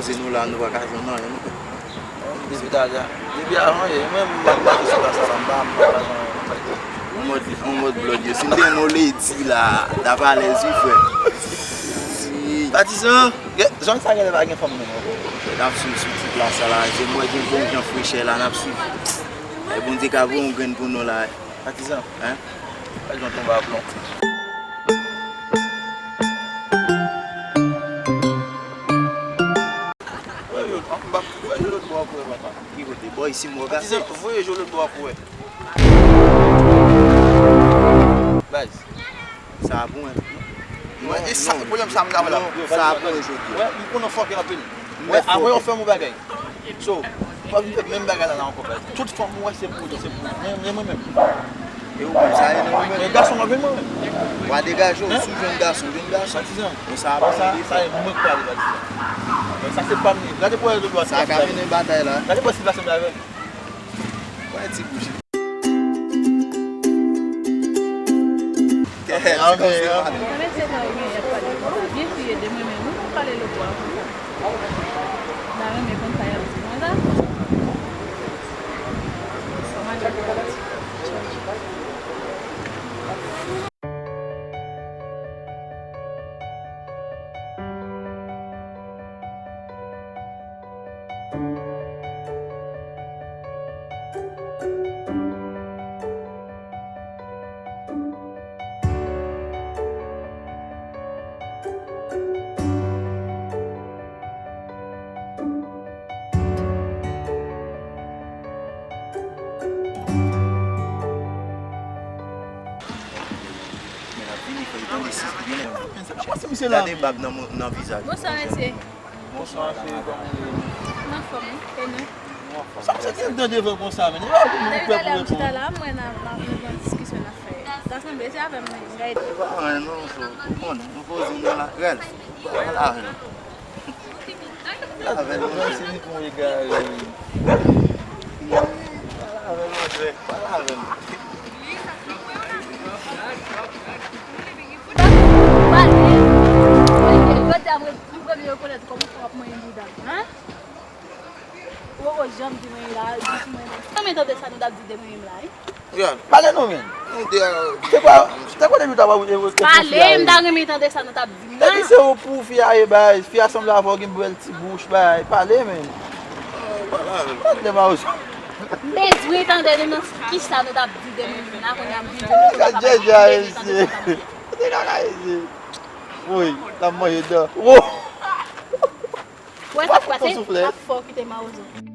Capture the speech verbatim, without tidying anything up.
Se nou la, nou pa ka jwenn anyen, non. Depi talè a. Depi avan yè, mwen menm, m ap mache sou plas la, m pa, m pa ka jwenn anyen. Yon mòd, yon mòd blòd yo. Si m te yon lady la, t ap alèz, wi, frè. Patizan, gen, zòn sa genlè pa gen fanm menm, non. N ap swiv sou ti plas sa la. Se mwen ki bon jan frechè la, n ap swiv. Ay, Bondye ka voye yon grenn pou nou la. Patizan. Hein? Gad jan w tonbe a plon. Voye je lòt bò a pou wè, papa. Ki kote? Bò isi m wè gase. Patizan, voye je lòt bò a pou wè. Baz. Sa a bon, hein? Mwen, e sa, pwoblèm sa m ka wè la. Sa a bon, jodi. Wè, m konnen fòkè anpil. Wè, apre yo fè m yon bagay. So, pa vin fè menm bagay la la ankò, baz. Tout fanm ou wè se pou, se pou. Men, men mwen menm. E ou menm, sa e nan ou menm? Men gason mwen vin mwen menm. W a degaje w, si w jwenn gason, jwenn gason. Patizan. Men sa a pa sa, sa e mwen k pale, patizan. Men sa se pa m li. Gade pou wè lòt bò a. Sa ka mennen batay la. Gade pou wè si pase m la avè l. Wè ti bouch. Kèt, ti kòmsi w pale. Mwen se nan yo gen y ap pale konsa. Byen fouye de mwen menm, wi, pou pale lòt bò a konsa. M ta renmen konn sa y ap di mwen la. Sa m a di pou w di. Men ap vini, fò l tande sis byen. Gade bab nan mo-, nan vizaj. Bonswa, mesye. Bonswa, cheri, kòman w ye? M anfòm, wi. E nou? Nou anfòm. Sa misye gen dan devan konsa, men? Depi talè a m chita la, m wè n a, n a, nou gen yon diskisyon n ap fè. Ta sanble se avè m li ye. E pa anyen non, so, ou konnen, nou poze nou la. Rèl, pale avè l. Pale avè l, monchè. Se li pou egare. Pale avè l, monchè. Pale avè l. Pale. Jodi a, mwen, m premye rekonèt kòman w ap manyen bouda m, hein? Ou poko janm di mwen la, di mwen. Konbyen tan de sa nou t ap di de mwen menm la, wi? Pale non, men. Nou te, euh, Se kwa, se kwa depi w t ap, e, e, Pale, m ta renmen tande sa nou t ap di m nan. Epi se ou pou fi a ye, bay. Fi a sanble avè w, gen bèl ti bouch, bay. Pale, men. Pale avè l. Pale, Mawozo. M bezwen tande nou nan kisa nou t ap di de mwen menm la, kounye a m vin di nou. Gad Djèdjè a, mesye. Te kaka, mesye. Woy, l ap manje dan. Wo! Wè sa k pase? Ap fè w kite Mawozo.